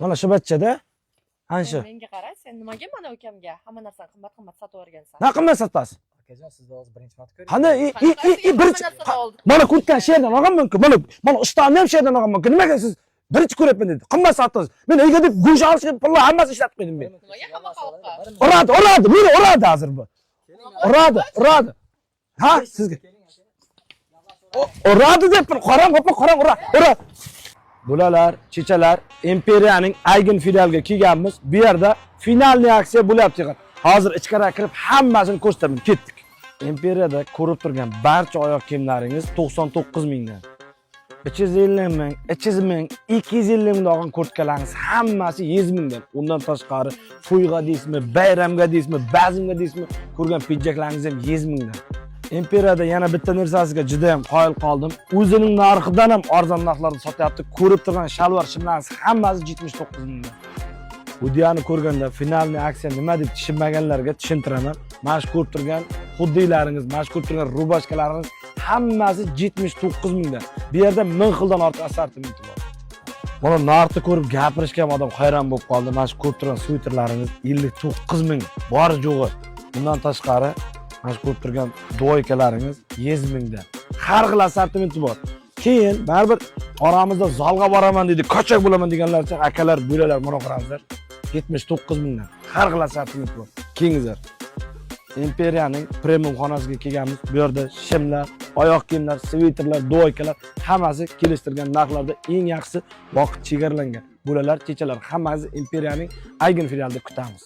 Mana shu bachchada. Ana shu. Menga qara, sen nimaga mana ukamga hamma narsani qimmat qimmat sotib yuborgansan? Na qimmat sotasiz? Akajon, sizni hozir birinchi marta ko'ryapman. Qani i birinchi Hamma narsani oldik. Mana kurtkani shu yerdan olgan mumkin. Mana ishtonni ham shu yerdan olgan mumkin. Nimaga siz birinchi ko'ryapman dedi. Qimmat sotdingiz. Men uyga deb go'sht olishga pullar hammasini ishlatib qo'ydim men. Nimaga hamma xalqqa? Uradi, uradi, meni uradi hozir bu. Uradi, uradi. Ha, sizga. Uradi deb qarang, opa, qarang, ura, ura. Bolalar, chechalar, Imperiyaning Aygin filialiga kelganmiz. Bu yerda finalniy aksiya bo'lyapti. Hozir ichkariga kirib hammasini ko'rsataman. Ketdik. Imperiyada ko'rib turgan barcha oyoq kiyimlaringiz 99 mingdan. 350 ming, 300 ming, 250 mingdan olgan kurtkalaringiz hammasi 100 mingdan. Undan tashqari to'yga deysizmi, bayramga deysizmi, bazmga deysizmi, ko'rgan pidjaklaringiz ham 100 mingdan. Imperiyada yana bitta narsasiga juda ham qoyil qoldim. O'zining narxidan ham arzon narxlarda sotyapti. Ko'rib turgan shalvar shimlaringiz hammasi 79 mingdan. Videoni ko'rganda finalniy aksiya nima deb tushunmaganlarga tushuntiraman. Mana shu ko'rib turgan xuddilaringiz, mana shu ko'rib turgan rubashkalaringiz hammasi 79 mingdan. Bu yerda 1000 xildan ortiq assortimenti bor. Mana narxni ko'rib gapirishga ham odam hayron bo'lib qoldi. Mana shu ko'rib turgan sviterlaringiz 59 ming bor yo'g'i. Bundan tashqari mana shu ko'rib turgan двойка laringiz 100 mingdan. Har xil assortimenti bor. Keyin baribir oramizda zalga boraman deydi, качок bo'laman deganlarcha akalar, bo'lalar, mana qarangizlar. 79 mingdan. Har xil assortiment bor. Kelingizlar. Imperiyaning premium xonasiga kelganmiz. Bu yerda shimlar, oyoq kiyimlar, sviterlar, двойка lar hammasi kelishtirilgan narxlarda, eng yaxshisi vaqt chegaralangan. Bolalar, chechalar hammasi Imperiyaning Aygin filialida kutamiz.